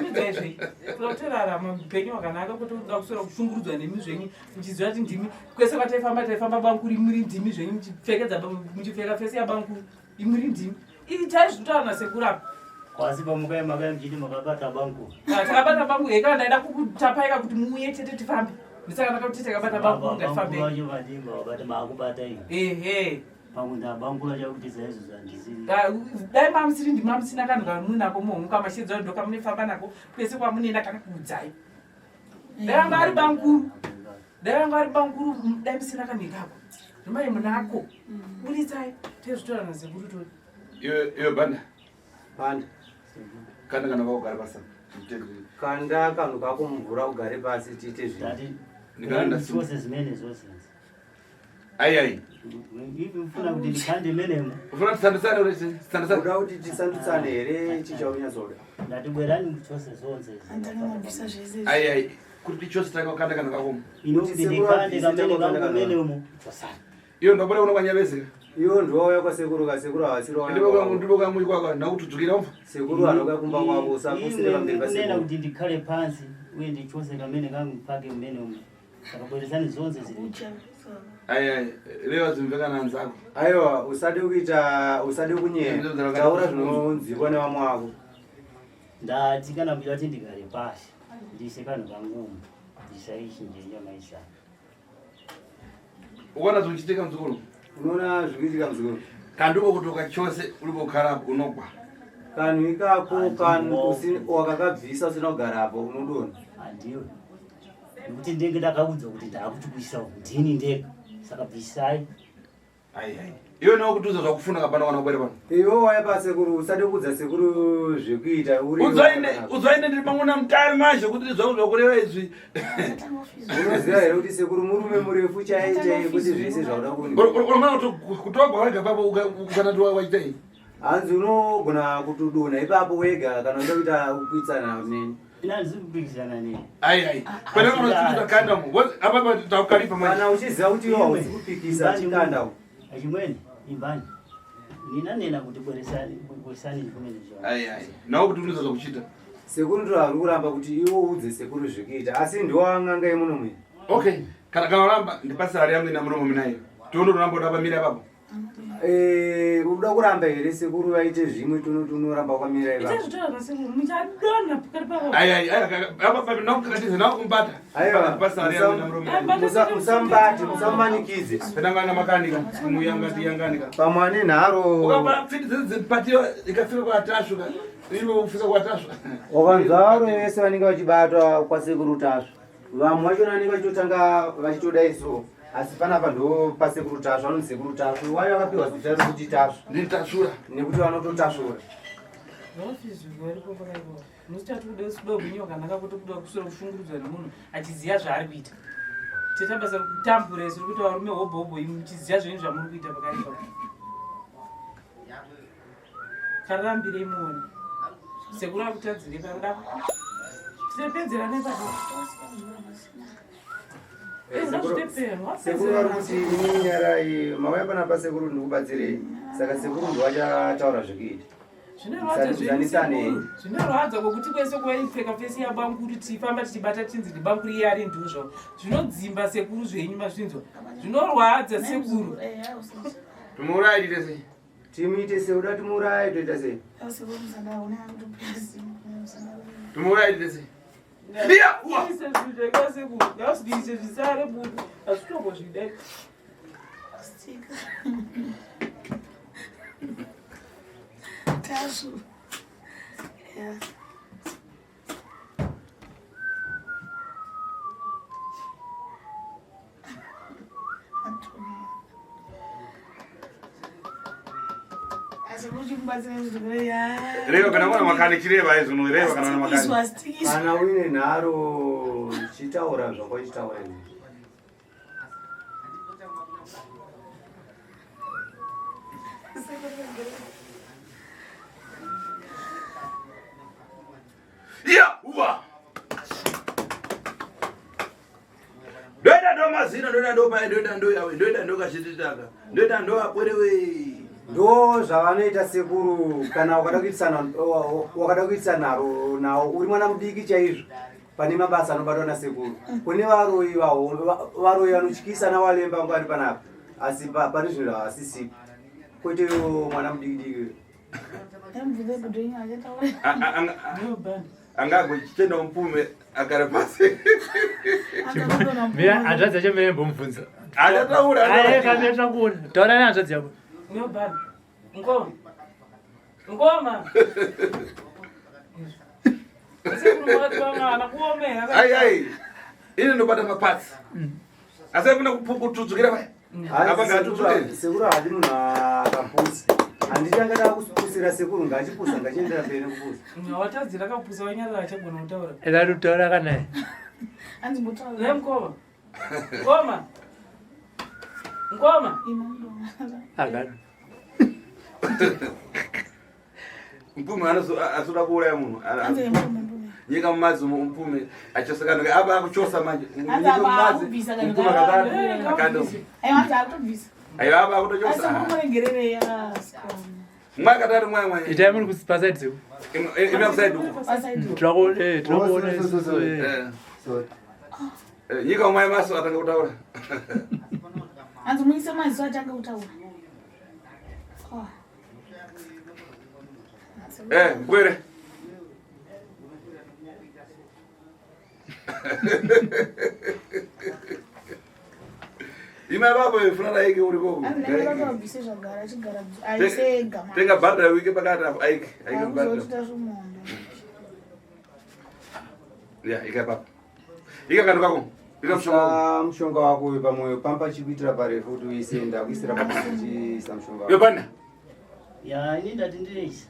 Unodzai zvei. Kuda kutorarama upenyu hwakanaka kwete kuda kuswera kushungurudzwa nemi zvenyu muchiziva kuti ndimi kwese kwataifamba taifamba bankuru imuri ndimi zvenyu muchipfekedza muchipfeka fesi yabankuru imuri ndimi. Itai zvinotaura nasekuru apa. Kwasi pamukai makai muchiti makabata bangu. Ah, takabata bangu heka ndaida kukutapaika kuti muuye tete tifambe. Ndisaka ndakati takabata bangu ngatifambe. Vacho vadimba vakati maakubata iyo. Ehe. Pamwe ndabangura chakuti saizvo zvandisiri. Ah, dai mamusiri ndimamusina kanhu kamunako muhomuka mashedza ndokamunefamba nako kwese kwamunoenda kana kuudzai. Dai vanga vari banguru. Dai vanga vari banguru dai musina kanhu ikako. Ndimai munako. Buritsai tezvitora nasekuru tori. Iwe iwe banda. Banda. Kanda kana vakugara pasi. Kanda kanhu kako mumvura ugare pasi tiite zvinhu. Ndikanda zvose zimene zvose. Ai ai. Ivi ufuna kuti ndikhande menemo. Ufuna tisandusane uri tisandusane. Uda kuti tisandutsane here chichaunyatsoda. Ndati bwerani chose zonse. Andanobvisa zvese. Ai ai. Kuti tichose takakanda kana kako. Inokuti ndikhande kamene kangu menemo. Iyo ndobora uno kwanyabezeka. Iwo ndiwauya kwasekuru kasekuru havasiri Ndipo kamwe kwako ndakutudzukira umva. Sekuru anoka kumba kwavo usapusire pamberi Kunena pasekuru. kuti ndikhale pansi uye ndichose kamene kangu mpake mmenemo. Saka bweresani zonse ziri. Ai ai. Reva zimveka nanzako. Aiwa usade kuita usade kunyeya. Taura zvinonzwikwa nevamwe vako. Ndati kana muchida kuti ndigare pasi ndiise kanhu kangu ndisaichinje nyama isa. Ukaona zvichiitika muzukuru. Unoona zvikuitika muzukuru. Kanduko kutoka chose uri kukara unogwa. Kanhu ikako kanhu wakakabvisa usina kugarapo unodonha. Handiwe. Nekuti ndenge ndakaudzwa kuti ndaakuchikuisa uku ndini ndega. Saka bvisai. Ai ai. Iwe nawo kutuza zvakufuna kapana kana kubwera pano. Iwe waya pasekuru usade kuudza sekuru zvekuita uri. Udzaine udzaine ndiri pamwe namutari manje kuti zvangu zvakureva izvi. Unoziva here kuti sekuru murume murefu chaiye chaiye kuti zvese zvauda kuni. Unomana kutogwa wega papo kana kuti waita iyi. Hanzi unogona kutodonha ipapo wega kana uchida kuita kuitsana neni. Ina handisi kupikisana neni. Ai ai. Kwenda kunotsindika kanda mu. Apa pa takukalipa manje. Kana uchiziva kuti iwe hausi kupikisa chikanda uko. Achimwene imbani. Nina nena kuti bweresani bweresani kumene zvo. Ai ai. Nawo kuti unoza zvakuchita. Sekuru ndo ari kuramba kuti iwe uudze sekuru zvekuita asi ndiwo n'anga yemuno muno. Okay. Kana kana uramba ndipase hari yangu ina muromo minayo. Tione uramba udapamira apapo. Eh, unoda kuramba here sekuru vaite zvimwe tunoramba wakamira Ita ipapo. zvitora zvasekuru muchadonha pakati pavo. Ai ai ai apa pa nakukatiza nakumbata. Aiwa, Ndipase hari yangu ina muromo. Musambati, musamumanikidze. Pendangana makanika. Muyanga tiyanganika. Pamwe ane nharo. Ukapara pfiti dzepatiwa ikafika kwatashuka. Iri kufika kwatashuka. Wakanzwa varoyi vese vanenge vachibatwa kwasekuru Tasvu. Vamwe vachona vanenge vachitotanga vachitodai so asi panapa ndo pasekuru Tasvu vanonzi sekuru Tasvu. Wayo vakapiwa zita rekuti Tasvu. Ndinitasvura. Nekuti vanototasvura. Musitati kuda kuda gwinyo wakanaka kuti kuda kuswera kushungurudzwa nemunhu achiziva zvaari kuita. Teta basa rekutambura isu rekuti varume hobho hobho imi muchiziva zvenyu zvamuri kuita pakati papo. Karambirei muone. Sekuru akutadzirei pakuda. Tinopedzerana ipapo. Sekuru vari kuti inini nyarai mauya panapa sekuru ndikubatsirei. Saka sekuru ndo vachataura zvekuita. Zvinorwadza zvenyu Musanisane. sekuru. Zvinorwadza kwokuti kwese kwaipfeka fesi yabamkuru tichifamba tichibata chinzi ndibamkuru iye ari nduzvo. Zvinodzimba sekuru zvenyu mazvinzwa. Zvinorwadza sekuru. Tumuurayi tese. Timuite sei uda timuuraye toita sei? Tumuurayi tese. Ise zvinhu sekuru. Ngazviise zvisare budu. Hazvitombozvidai. Tasvu. Yeah. Asi kuti mubatsire zvirwere ya. Reva kana mwana makani chireva izvo reva kana mwana makani. Asitikiswa, Kana uine nharo chitaura zvakwaitaura izvi. Ya uwa. Ndoenda ndo mazino ndoenda ndo paye ndoenda ndo yawe ndoenda ndo kachititaka ndoenda ndo apwerewe. Ndo zvavanoita sekuru kana wakada kuitisana wakada kuitisa nharo nawo uri mwana mudiki chaizvo pane mabasa anobatwa nasekuru. Kune varoyi vahombe varoyi vanotyisa nawalemba vangu vari panapa asi pane zvinhu havasisipo. Kwete iwo mwana mudiki diki. Angagochitenda mupume agare pasi. Mira hanzvadzi yacho mira imbomubvunza. Achataura. Aye kamira takuona. Taura nehanzvadzi yako. Ngoma. Ngoma. Ai ai. Ini ndobata mapatsi. Asi afuna kutudzukira paya. Apa ngaatudzuke. Sekuru haadi munhu akapusa. Handiti angada kupusira sekuru ngachipusa ngachiendera mberi nekupusa. Watadzira kapusa wanyarara achagona kutaura. Eda kutaura kana. Hanzi mbotaura. Ne mukoma. Ngoma. Ngoma. Agara. Mpume azoda kuuraya munhu. Nyika mumadzi mupfume achoseka apa akuchosa manje. Nyika mumadzi mupfume akadaro akando. Aiwa apa akutochosa. Mwa katatu mwa mwa. Itai muri paside dzeko. Imi kuside uko. Tirakuona eh tirakuona isusu eh. Sorry. Nyika mwa maso atanga kutaura. Hanzi muise maziso atanga kutaura. Eh, ngwere. Ima baba ifuna aike uri koko. Hanzi zvagara achigara aise ega. Tenga bhadha wike pakati apo aike aike bhadha. Ya, ika papa. Ika kanhu kako. Ika mushonga wako. Mushonga wako uyu pamwoyo pamba chikuitira parefu kuti uise ndakuisira parefu chiisa mushonga wako. Yo bana. Ya, ini ndati ndireisa.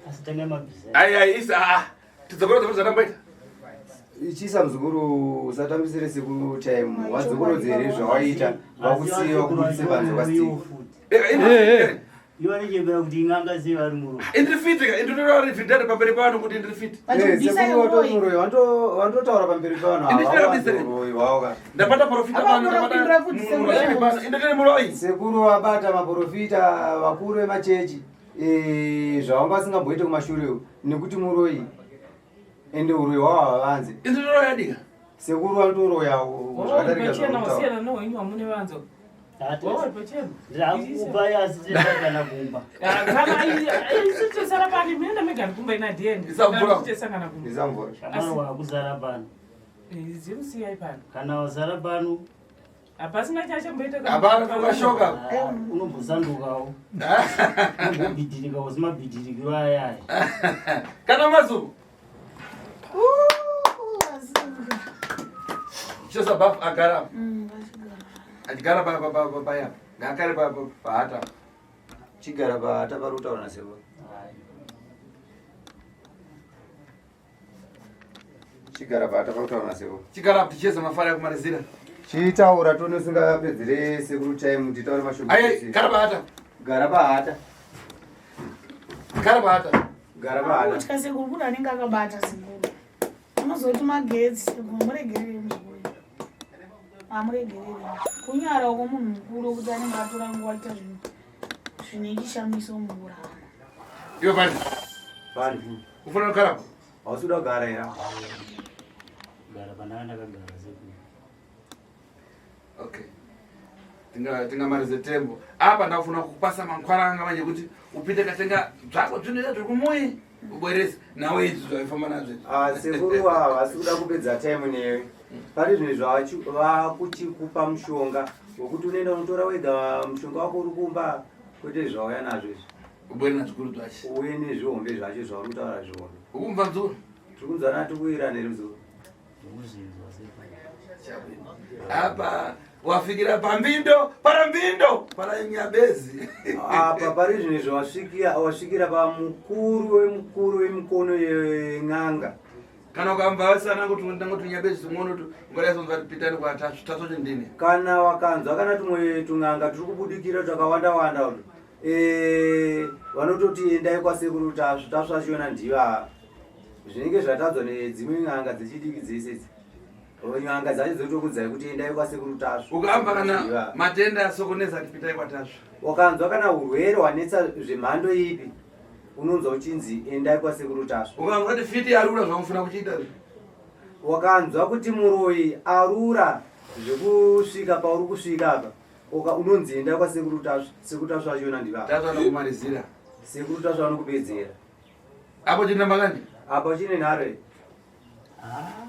Asi tanga mabhiza. Ai ai isa ah. Tidzokora dzokora zvatamboita. Ichiisa muzukuru usatambisire sekuru time wadzokorodze here zvawaita vakusiya vakubudise panze kwastika. Iwe anechembera kuti ing'anga sei vari muroyi. Indiri fit ka, indiri fit pamberi pano kuti indiri fit. Sekuru vatori muroyi vandotaura pamberi pano havawanzoroyi wavo ka. Ndapata profita pano ndapata muroyi indiri muroyi. Sekuru vabata maprofita vakuru vemachechi zvavanga vasingamboite kumashure uku nekuti muroyi ende uroyi hwavo havavanze. Indiri royi adika. Sekuru vanotoroya zvakadarika Pachena zvavanotaura. wasiyana nowenyu wamune vanzo. Wauri pachena. Ndirakupa asi tiri kana kumba. Kana isu tesara pani mine ndamega kumba ina diendi. Isamvura. Tesangana kumba. Isamvura. Kana wakuzara pano. Zimusiyai pano. Kana wazara pano. Hapasina chachamboita Hapana tukashoka. Unombosandukawo. Unombobhidhirikawo semabhidhirikiro aya aya. Kana mazuva. Chosa bafu agara. Achigara pa pa pa paya. Ngaakare pa pahata. Chigara pahata pari kutaura nasekuru. Chigara pahata pari kutaura nasekuru. Chigara ticheza mafara ekumarizira. Chitaura tone usingapedzere sekuru time titaure mashoko. Aye, gara pahata. Gara pahata. Gara pahata. Gara pahata. Kutya sekuru kune anenge akabata sekuru. Unozoti magetsi muregerere muzukuru. Amuregerere. Kunyara uko munhu mukuru kuti anenge atora nguva achiita zvinhu zvine chishamiso mukurarama. Iwe pani. Pani. Ufuna kugara? Hausi kuda kugara here? Gara pandanga ndakagara sekuru. Okay. Tinga tingamarize tembo. Apa ndakufuna kukupasa mankwara manje kuti upite katenga zvako zvinhu zviri kumuyi ubwerese nawe izvi zvaifamba nazvo izvi. Ah, sekuru havasi kuda kupedza time newe. Pari zvinhu zvacho vakuchikupa mushonga wekuti unoenda unotora wega mushonga wako uri kumba kwete zvauya nazvo izvi. Ubwere nazvikuru zvacho. Uye nezvihombe zvacho zvauri kutaura zvihombe. Ukumva mzukuru? Tiri kunzwana tikuwirana here mzukuru? Ndikuzvinzwa sekuru. Apa wafikira pambindo parambindo paranyabezi. Apa pari zvinhu izvi wasvikira wasvikira pamukuru wemukuru wemikono yen'anga. Kana ukamva vasana kuti ndanga tunyabezi tumwono tu ungadai pitani kwa tasvu tasvu chindini. Kana wakanzwa kana tumwe tun'anga turi kubudikira twakawanda wanda utu. Vanototi endai kwasekuru tasvu tasvu achiona ndiva. Zvinenge zvatadzwa nedzimwe n'anga dzechidiki dzese idzi. N'anga dzacho dzotokudzai kuti endai kwasekuru tasvu. Ukamba kana Ndiva. matenda asokoneza ati pitai kwa tasvu. Wakanzwa kana urwere hwanetsa zvemhando ipi unonzwa uchinzi endai kwasekuru tasvu. Ukanzwa kuti fiti arura zvaunofuna kuchiita. Wakanzwa kuti muroyi arura zvekusvika pauri kusvika apa unonzi enda kwasekuru tasvu sekuru tasvu achiona ndiva. Tasvu anokumarizira. Sekuru tasvu anokupedzera. Apo chine makani? Apa chine nharo here? Ah,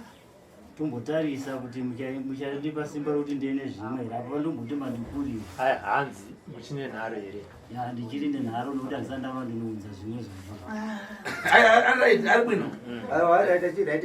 tombotarisa kuti muchandipa simba rokuti ndiene zvimwe here apa ndomboti mandikurira. Hai hanzi muchine nharo here? Ya ndichiri nenharo nokuti handisati ndava ndinounza zvimwe zvacho. Ari ari bwino. Aiwa right achi right.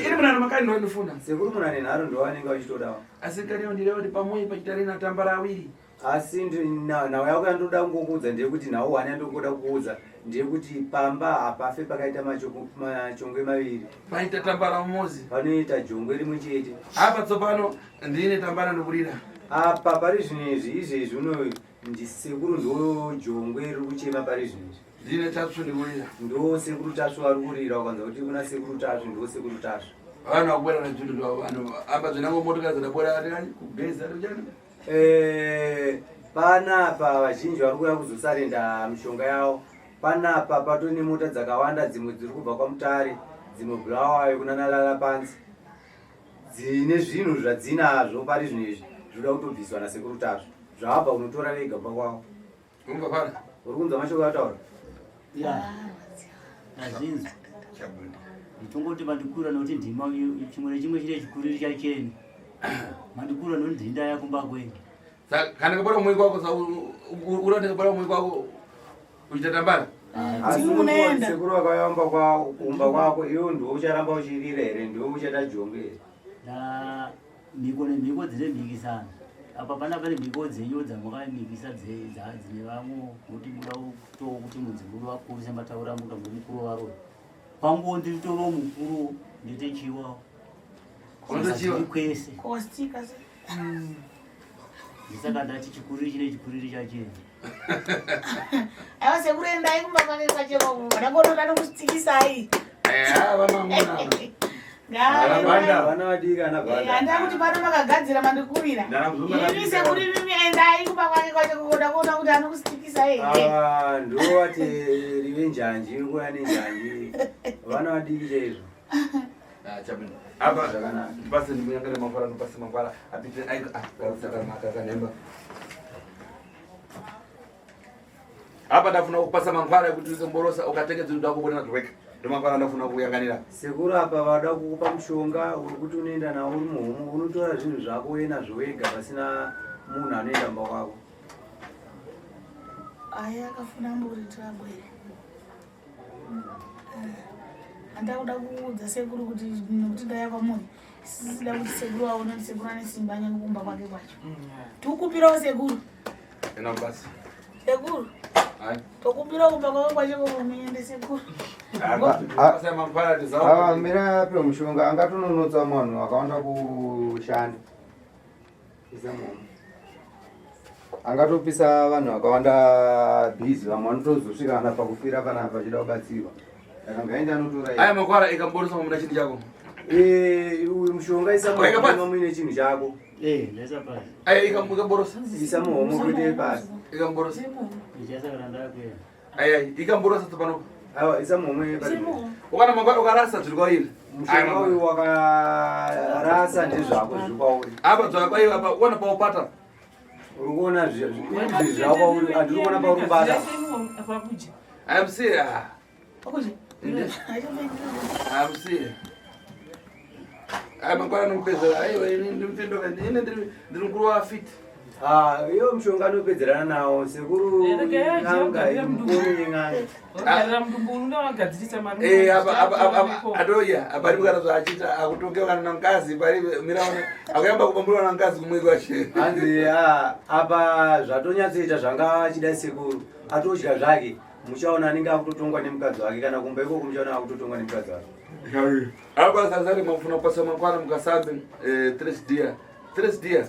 Iri munano makani ndondifuna. Sekuru munane nharo ndovanenge vachitodawo. Asi kani ndireva kuti pamwe pachitari natambara awiri. Asi nhau yako yandoda kungokuudza ndeyekuti nhau one yandongoda kukuudza ndeyekuti pamba hapafe pakaita machongwe maviri. Paita tambara umozi. Panoita jongwe rimwe chete. Apa tsopano ndine tambara ndokurira. Apa pari zvino izvi izvezvi uno ndisekuru ndo jongwe riri kuchema pari zvino izvi. Ndine Tasvu ndikurira. Ndo sekuru Tasvu vari kurira ukanzwa kuti kuna sekuru Tasvu ndo sekuru Tasvu. Vanhu vakubwera nezvinhu zvavo vanhu apa zvinango motokari dzadabwera kugeza chani. Eh, panapa vazhinji vari kuuya kuzosarenda mishonga yavo panapa patori nemota dzakawanda dzimwe dziri kubva kwamutare dzimwe bulawayo kunana lalapanzi dzine zvinhu zvadzinazvo pari zvino izvi zvinoda kutobviswa nasekuru Tasvu zvavabva kunotora vega kumba kwavo uri kunzwa mashoko ataura Ya, ndazvinzwa. Nditongoti mandikura nokuti ndima chimwe nechimwe chine chikuriri chacheni. Mandikura nokuti ndinda yakumba kwenyu. Saka kana kabara umwe kwako sa ura ndikabara umwe kwako uchiita tambara. Asi sekuru vakauya kumba kwako iwe ndiwe ucharamba uchirira here ndiwe uchaita jongwe here Na mhiko nemhiko dzine mhikisano. Apa pana pane mhiko dzenyu dzamukamhikisa dzine vamwe kuti muda kuti munzi muri vakuru semataura muda muri mukuru varoyi. Kwanguwo ndiri toro mukuru ndite chiwawo. Unotochiwa? Kwese. Kostika se. Ndisaka ndati chikuriri chine chikuriri chachena. Aiwa sekuru endai kumba kwake kwacheko ndakonoda nokustikisai. Eh, vana muna. Vana vadiki ana bhanda. Handina kuti pano makagadzira mandikurira. Imi sekuru imimi endai kumba kwake kwacheko ndakuona kuti anokustikisai here. Ava ndovati rive njanji iri kuuya nenjanji vana vadiki chaizvo. Ah, chabwino. Apa zvakanaka. Ndipase ndimuyangare mangwara ndipase mangwara. Apite ai ah kanemba. Apa ndafuna kupasa mangwara ekuti uzomborosa ukatenge zvinhu zvako kuona zviweka. Ndo mangwara ndafuna kuyanganira. Sekuru apa vada kukupa mushonga uri kuti unoenda nawo uri muhomo unotora zvinhu zvako uye nazvo wega pasina munhu anoenda mumba kwako. Aya akafuna mburi tiragwere. Handakuda kuudza sekuru kuti nokuti ndaya kwamuri. Sisida kuti sekuru aone kuti sekuru ane simba nyangwe kumba kwake kwacho. Tikukumbirawo sekuru. Ena basi. Sekuru. Hai. Tokumbirawo kumba kwake kwacho komuende sekuru. Pasa mangwara tizawo. Ava mira apiwe mushonga angatononotsa vanhu vakawanda kushanda. Isa muhomo. Angatopisa vanhu vakawanda bhizi vamwe vanotozosvika kana pakufira panapa vachida kubatsirwa. Saka ngaende anotora Aya mangwara ikamborosa muna chinhu chako. Eh, uyu mushonga isa Waika pasi. muhomo muine chinhu chako. Eh, ndaisa pasi. Aya ikamborosa. Isa muhomo kuite pasi. Ikamborosa. Ndichaisa kana ndakuenda. Aya ikamborosa tsopano. Aiwa isa muhomo pasi. Ukana mangwara ukarasa zviri kwairi. Mushonga uyu wakarasa ndezvako zviri kwauri. Apa zvakaiwa apa uona paupata. Uri kuona zvinhu zvako kwauri handiri kuona pauri kubata. Pakuja. I'm serious. Pakuja. I'm serious. Aya mangwara anokupedzera. Aiwa ini ndimupinduka ini ndiri ndiri mukuru wa fit. Ah, iyo mushonga anopedzerana nawo sekuru n'anga mukuru nen'anga. Ogarira mudumbu unowagadzirisa mari. Eh apa apa apa apa atoya apa ari kana zvaachita akutonge kana namkazi pari miraona akuyamba kubambulwa namkazi kumwe kwache. Hanzi ah, apa zvatonyatsoita zvanga achida sekuru atodya zvake muchaona anenge akutotongwa nemukadzi wake kana kumba ikoko muchaona akutotongwa nemukadzi wake. Apa sazari mafuna pasa mangwana mukasambe eh tres dia. Tres dia.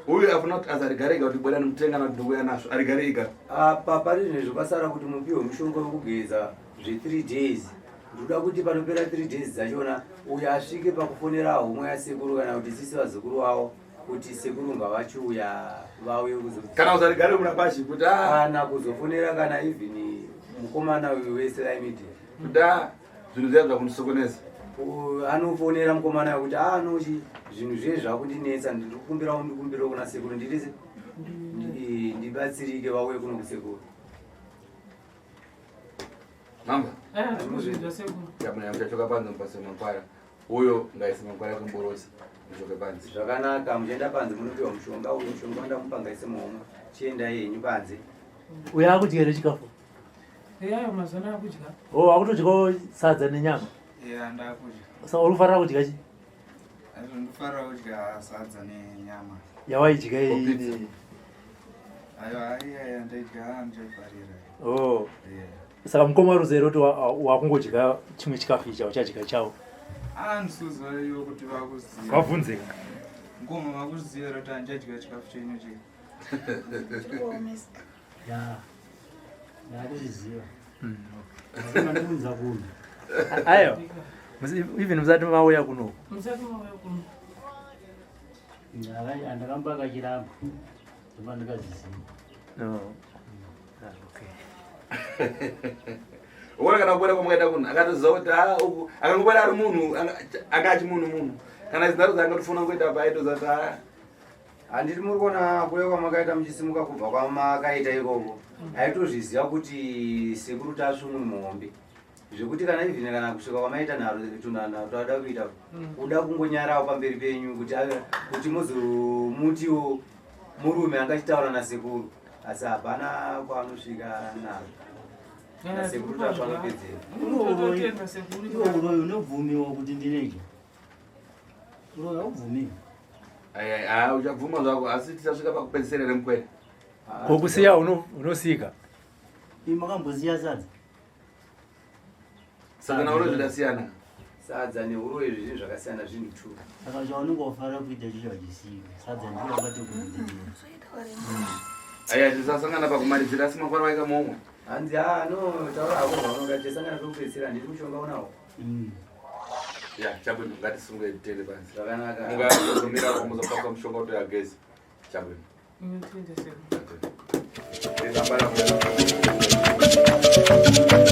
Uyu afuna kuti azarigarega kuti bwera nimutenga na nduya nazvo arigarega. Apa pari zvinhu zvakasara kuti mupiwe mushonga wekugeza zve3 days. Ndinoda kuti panopera 3 days dzachona uyo asvike pakufonera homwe yasekuru kana kuti sisi vazukuru vavo kuti sekuru ngavachiuya vauye kuzo Kana uzarigare muna pashi kuti ah kana kuzofonera kana even mukomana uyu wese aimidi kuti ah zvinhu zviya zvakundisokonesa. Anofonera mukomana uyu kuti ah nochi zvinhu zviye zvakundinetsa ndikukumbirawo ndikumbirawo kuna sekuru ndirize ndibatsirike vauye kuno kusekuru. Mamba. Eh, tikuzvinzwa sekuru. Yamuna muchachoka panze mupase makwara. Uyo ngaise makwara kumborosi. Muchoke panze. Zvakanaka, muchienda panze munopiwa mushonga uyu mushonga wanda mupa ngaise muhomwe. Chiendai henyu panze. Uyo akudya here chikafu? Eyayo mazuva ano akudya. O akutodyawo sadza nenyama. Ya, ndakudya. Saka uri kufarira kudya chi? Azvo ndinofarira kudya sadza nenyama. Yawaidya iyi. Aiwa, aiya ndaidya ndichaifarira. Oh. Yeah. Saka mukoma uri here kuti wakungodya chimwe chikafu ichi hauchadya chawo? Ah, ndisuziva ivo kuti vakuziva. Wabvunzeka. Ngoma vakuziva kuti handichadya chikafu chenyu chika. Ya, ndakuzviziva. Asi mandiunza kuno. Aiwa. Even musati mauya kuno. Musati mauya kuno. Ndakamba akachiramba. Ndobva ndikazviziva. No. Ah, okay. Uona kana kubuda kwamakaita kuno akatoziva kuti ah uku akangobuda ari munhu anga achi munhu munhu kana zinharo dzaangatofuna kuita apa aitoziva kuti ah Handiti muri kuona kuuya kwamakaita muchisimuka kubva kwamakaita ikoko. Aitozviziva kuti sekuru Tasvu munhu muhombe. Zvekuti kana even kana kusvika kwamaita nharo tunhanharo twada kuita kuda kungonyarawo pamberi penyu kuti kuti muzomutiwo murume angachitaura nasekuru asi hapana kwaanosvika naro. Nasekuru Tasvu anopedzera. Iwo uroyi unobvumiwa kuti ndinedya. Uroyi haubvumiwi. Ai ai uchabvuma zvako asi tisasvika pakupedzisira remukwere. Kokusiya unosika. Imi makambosiya sadza. Saka nauro zvidasiyana. Sadza neuroyi zvinhu zvakasiyana zvinhu two. Saka chaunenge wafarira kuita ichocho hachisiwi. Sadza ndiro wakati kuita. Aya tisasangana pakumaridzira asi makwara waika momwe. Hanzi ah no taura hako zvaunoda tisangana pekupedzisira handiti mushonga unawo. Ya chabwino ngatisunge tiende panze. Zvakanaka. Mungazomira muzopaka mushonga kuti ageze. Chabwino. Inotenda sekuru. Tiri.